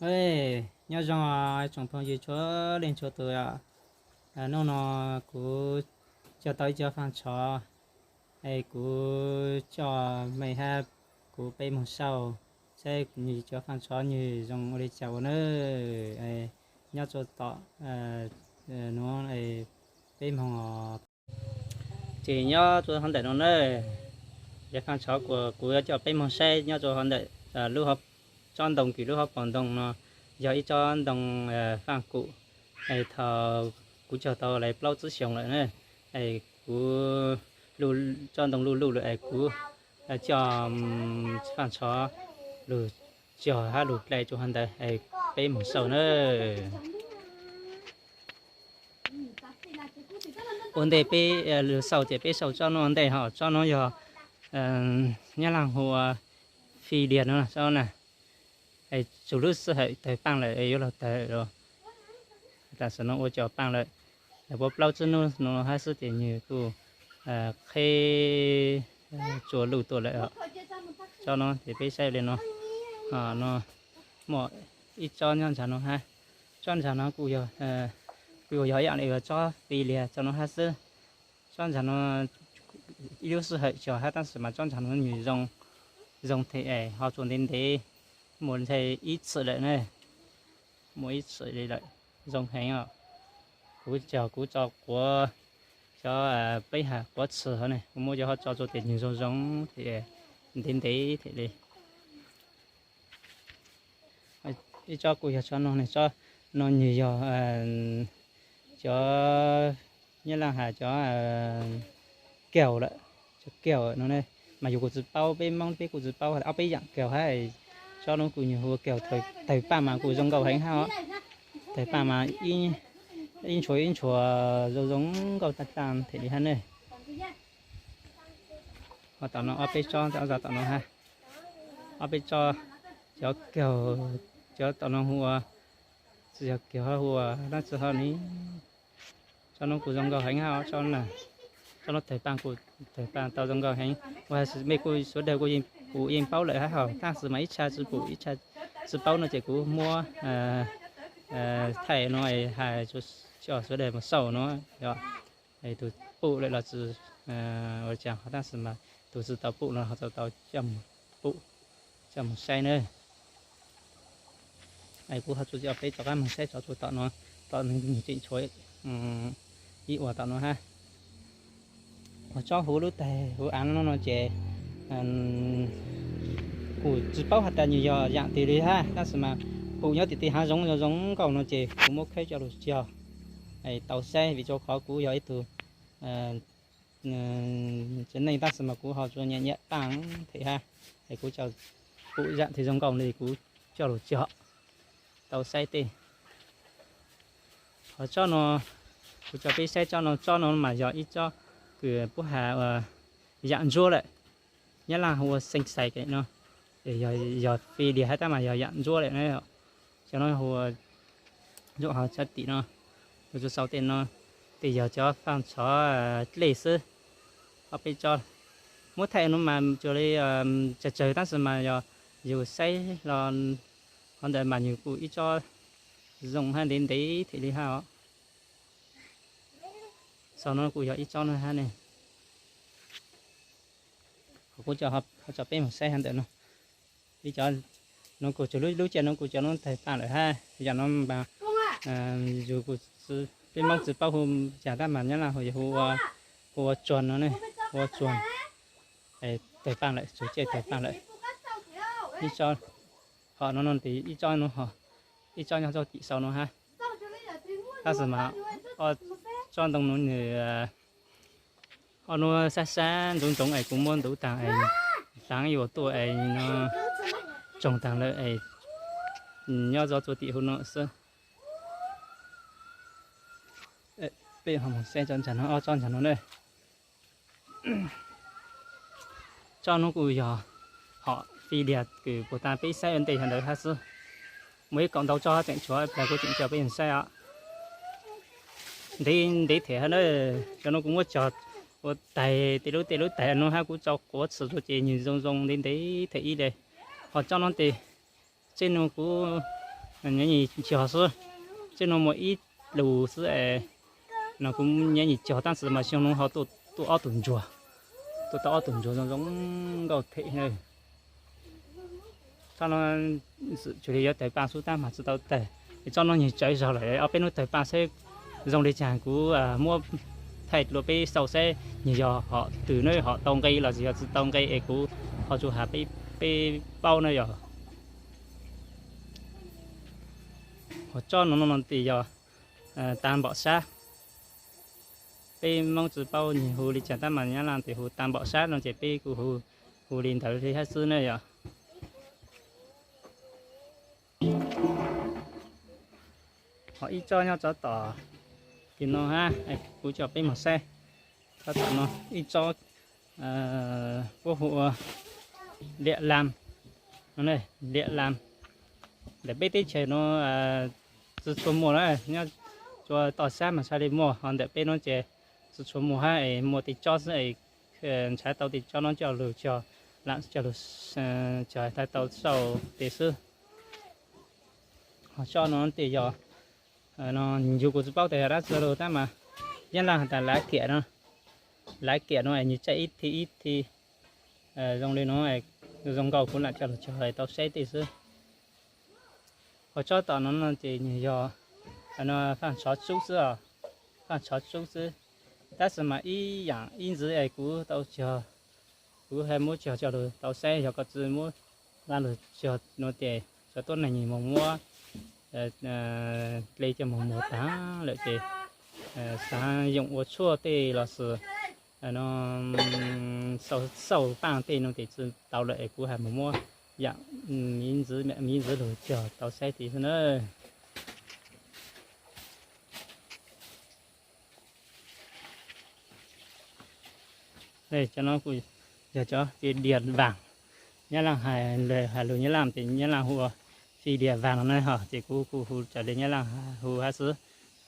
Ej, nyob zoo tsoom phooj ywg txhua leej txhua tus os. Hnub no kuv cog tau ib co faj ntshov, es kuv coj mej hab kuv peb moog saib, saib nws cov faj ntshov nws zoo ua li cas ua na. Nyob rua tom nuav, peb moog. Ces nyob rua hov ntawm no na, cov faj ntshov kuas kuv yuav coj peb moog saib nyob rua hov ntawm tsob ntoo kws lub hauv paus ntoo no yog ib tsob ntoo faj kum. Es thaum kuv cog tau lawm plaub tsib xyoos lawm na, es kuv, tsob ntoo luj luj lawm es kuv coj faj ntshov lug cog hab lug dlai rua hov ntawd es peb moog saib na. Ua ntej peb lug saib ces peb saib tsob nuav ua ntej hab. Tsob nuav yog Nyab Laaj hu ua fi lias no tsob na. Txug lub sij hawm tawg paaj lawm, yuav luag tawg lawm. Tam sim no ua cov paaj lawm, puab plaub tsib nub no hab xwb ces nwg kuj qheb tsua luj tuaj lawm. Tsob no ces peb saib li no, no muaj ib tsob nyob ntsag no hab. Tsob ntsag no kuj yog ib yam li tsob fi lias tsob no hab xwb. Tsob ntsag no ib lub sij hawm cog hab, tab sis mas tsob ntsag no nwg zoo, zoo them es ho tsuas ntev ntev, muaj ntshe ib txwm lawm na, muaj ib txwm li lawm, zoo heev os. Kuv cog kuv tso quav, cov peb has quav txhwm hov ne, kuv muab cov hov tso rua tes nwg zoo zoo them, ntev ntev them li. Ib tsob kuj yog tsob no, tsob no nwg yog cov Nyab Laaj has cov kaus lawm, cov kaus no ne. Mas yug kuj tsi paub, peb Moob peb kuj tsi paub ob peb yaam kaus hab. Tsob no kuj nwg hu ua kaus, tawg paaj mas kuj zoo nkauj heev hab os. Tawg paaj mas ib ntshua ib ntshua zoo zoo nkauj taag taag them li hab ne. Ho tom no ob peb tsob, tom no hab, ob peb tsob, cov kaus, cov tom no hu ua, tsi yog kaus, hu ua dlaab tsi ho ne. Tsob no kuj zoo nkauj heev hab, tsob no tawg paaj kuj tawg paaj tau zoo nkauj heev. Ua mej kuj sawv daws kuj pum yeej paub lawm hab hos, tab sis mas ib txha tsi pum, ib txha tsi paub no ces kuv muab thaij no hais coj sawv daws mus xauj no. Yog tus pum lawm los tsi ua cas, tab sis mas tus tsi tau pum no ho tau pum, coj mus saib na. Kuv ho tsuas coj peb rov qaab mus saib tsob tom no, tom nwg tseem tshuav ib uas tom no hab. Ua tsob huv lub taig huv aav no no ces kuj tsi paub has tas nwg yog yaam twg li hab, tab sis mas pum nyob tim tim haav zoov zoo zoo nkauj no ces kuv muab khawb coj lug cog tau saib, vim rua qhov kuv yog ib tug txiv neej tab sis mas kuv ho tsuas nyiam nyiam paaj them hab. Es kuv pum yaam twg zoo nkauj li kuv coj lug cog tau saib tej. Ho tsob no, kuv coj peb saib tsob no, tsob no mas yog ib tsob kws puab has ua yaam ntsuab lawm. Nyab Laaj hu ua xeev xais no, yog fi lias hab tab mas yog yaam ntsuab lawm na. Cov no hu ua, tsob tim no, tsob sau tej no, tej yog cov faaj tshov dlej xwb. Ob peb tsob muab thaij no mas cuag li tsawg tsawg tab sis mas yog yug saib los qhov ntawd mas yug kuj ib tsob zoo hab ntev ntev them li hab os. Sau no kuj yog ib tsob no hab ne. Kuv coj peb mus saib hab ntawm no. Ib cov no kuj tsuas lub caij no kuj cov no tawg paaj lawm hab. Yam no mas yug kuj, peb Moob tsi paub hu cas tab mas Nyab Laaj hu ua tsuag no ne, hu ua tsuag. Tawg paaj lawm, tsuag caij tawg paaj lawm. Ib tsob, ho no no tes ib tsob no, ib tsob nyob rau tim sau no hab. Tab sis mas tsob ntoo no nws, ob nub sab sab ntsoov ntsoov es kuv muab ntuv taag es hlaav yuav tuaj es no tsoog taag lawm es nyob rau tim huv no xwb. Peb ho mus saib tsob ntsag no, ob tsob ntsag no na. Tsob no kuj yog hom fi lias kws puag ta peb saib ua ntej hov ntawd hab xwb. Muaj ib kaum ntau tsob tseem tshuav, kuv tseem coj peb mus saib os. Ntev ntev them hab na. Cov no kuv muab cog ua taig, tej lub tej lub taig no hab kuv tso quav txhwm rua ces nwg zoo zoo ntev ntev them ib le. Ho tsob no tes, tsob no kuv Nyob nyim cog xwb, tseeb no muaj ib lus xwb es, no kuv nyob nyim cog tab sis mas xyoo no ho tuaj ob tug ntsuag, tuaj tau ob tug ntsuag zoo zoo nkauj them na. Tsob no tsuas li yuav tawg paaj xwb tab mas tsis tau tawg. Tsob no nyuag tsawv zog lawm, ob peb hnub tawg paaj seb zoo li cas kuv muab thaij rau peb xauj seb nyuag yog hom twg na, hom tau nqi los yog tsis tau nqi es kuv ho tsuas has peb paub na yog. Hos tsob no no ces yog tav npom sab. Peb Moob tsis paub nyuag hu li cas tab mas Nyab Laj ces hu tav npom sab no ces peb kuj hu li ntawd li hab xwb na yog. Ho ib tsob nyob tsob tom tim no hab, kuv coj peb moog saib. Tsob tom no ib tsob puab hu ua liam lam, liam lam. Ntawm peb teb chaws no tsis tshua muaj na, nyob tsuas tom sab mas tshaj li muaj, ho ntawm peb no ces tsis tshua muaj hab es muaj tej tsob xwb es ntshaw tau tej tsob no coj lug cog, lam coj lug cog tau xauj tej xwb. Ho tsob no ces yog, yug kuv tsis paub tes dab tsi lug tab mas Nyab Laj has tas lav kiam no, lav kiam no es nyuag tsaij ib thi ib thi zoo li no, zoo nkauj kuv lam coj lug cog tau saib tej xwb. Ho tsob tom no no ces nyuag yog faaj tshov tsub xwb os, faaj tshov tsub xwb. Tab sis mas ib yaam ib ntxiv es kuv tau cog, kuv has muab cog coj lug tau saib, yog koj tsis muab lug cog no ces cov tuab neeg moog muab dle coj moog muag taag lawm ces xaav yoom ua tshuaj tej los sis xauj paaj tej no ces tsis tau lawm es kuv has moog muab yaam miv ntxiv lug cog tau saib tid xwb na. Cov no kuj yog cov fij dias vaas, Nyab Laj has, has lug Nyab Laj ces Nyab Laj hu ua fij dias vaas no na, ho ces kuv kuj hu raws li Nyab Laj hu hab xwb.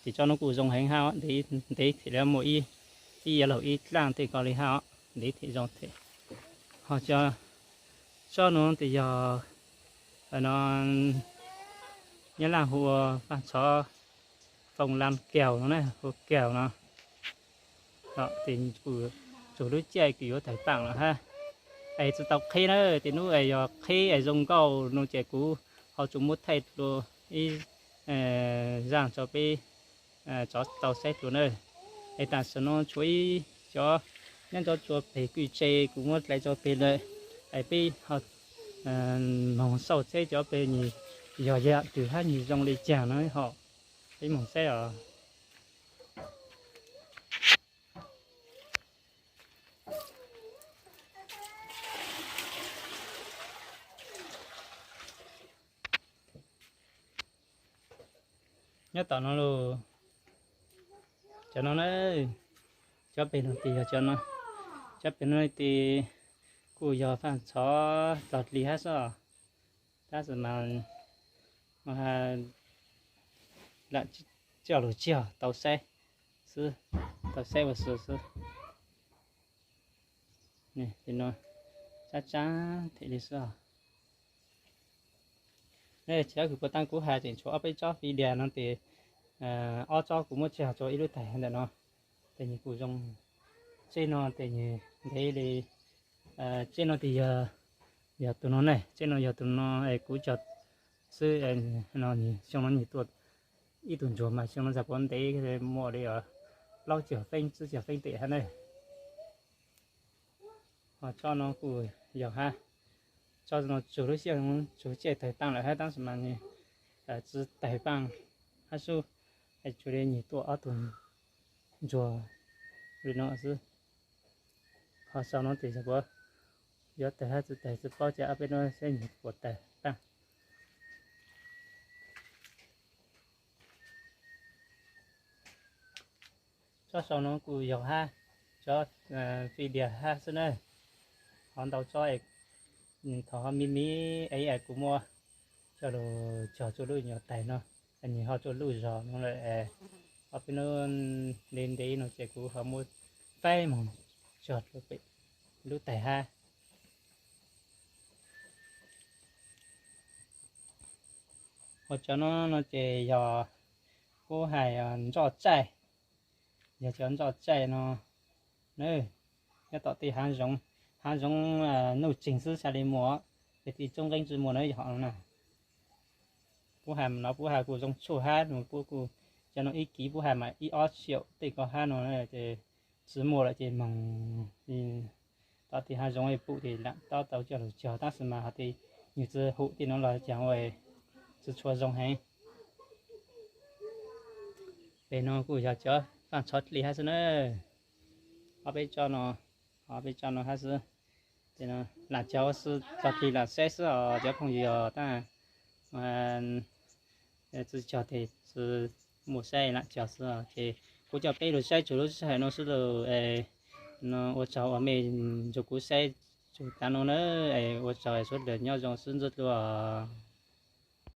Ces tsob no kuj zoo heev hab, ntev them li muaj ib yav laug ib dlaaj tej ko li hab, ntev them zoo them. Ho tsob no ces yog no Nyab Laj hu ua faaj tshov foo lam kaus no na, hu kaus no. Ces kuj txug lub caij kws yuav tawg paaj lawm hab, es tsis tau qhib na, tej nub es yog qhib es zoo nkauj no ces kuv ho tsuas muab thaij dlua ib zaaj rau peb tau saib dlua na. Es tam sim no tshuav ib cov nyob rau tsua peg kwj tse, kuv muab dlai rau peg lawm, es peb moog xauj seb cov peg nyuag yog yaam twg hab nyuag zoo li caag no ho, peb moog saib os. Nyob tom no lauj, cov no na, cov peg no ces yog cov no, cov peg no ces kuj yog faaj tshov txog dlig hab xwb, tab sis mas lam coj lug cog tau saib xwb, tau saib ua si xwb. Ces no tsab tsab them li xwb os. Cov kws puag ta kuv has tseem tshuav ob peb tsob fij dias no ces ob tsob kuv muab tso tsua ib lub taig ntawm no. Tes nyuag kuj zoo, tseb no tes nyuag ntev li, tseb no tes yog, yog tug no ne, tseb no yog tug no es kuv cog xwb no, xyoo no nyuag tuaj ib tug ntsuag mas xyoo no txog puav ntev muaj li plaub caug feeb tsib caug feeb tes hab ne. Ho tsob no kuj yog hab, tsob no tsug lub sij hawm tsug caij tawg paaj lawm hab tab sis mas tsis tawg paaj hab xwb, es tsua li nyuag tuaj ob tug ntsuag li no xwb. Ho sau no tes puas yuav tawg hab tsis tawg tsis paub, ces ob peb hnub seb nyuag puas tawg paaj. Tsob sau no kuj yog hab, tsob fij dias hab xwb na. Ho ntau tsob es thov ho miv miv es kuv muab coj lug cog tsua lub nyuag taig no, nyuag ho tsua lub zog no lawm, ob peb hnub ntev ntev no ces kuv ho muab faib moog cog rua pem lub taig hab. Ua cov no no ces yog kuv hais ntxoj tsaij, yog cov ntxoj tsaij no na, nyob tom tej hav zoov, hav zoov nuj tseeg xwb xav li muaj, ces tej tsob nqeeb tsi muaj na yog no na. Puab has no puab has kuj zoo tshuaj hab no, puab kuj cov no ib kiv puab has mas ib ob tsiaum tej ko hab no ces tsi muaj lawm ces moog tom tej hav zoov pum ces lam tob tau coj lug cog tab sis mas ho tej nyuag tsi hum tej no los caag ua tsi tshua zoo heev. Pem no kuj yog cov faaj tshov dlig hab xwb na. Ob peb tsob no, ob peb tsob no hab xwb. Lam cog ua si, cog dlig lam saib xwb os cov phooj ywg os, tab tsi cog tes tsi muaj saib lam cog xwb os. Ces kuv coj peb lug saib txug lub sij hawm no xwb lug, ua tsaug uas mej nrug kuv saib txug tav no na, ua tsaug suav dlawg nyob zoo xwb ntxwg dlua.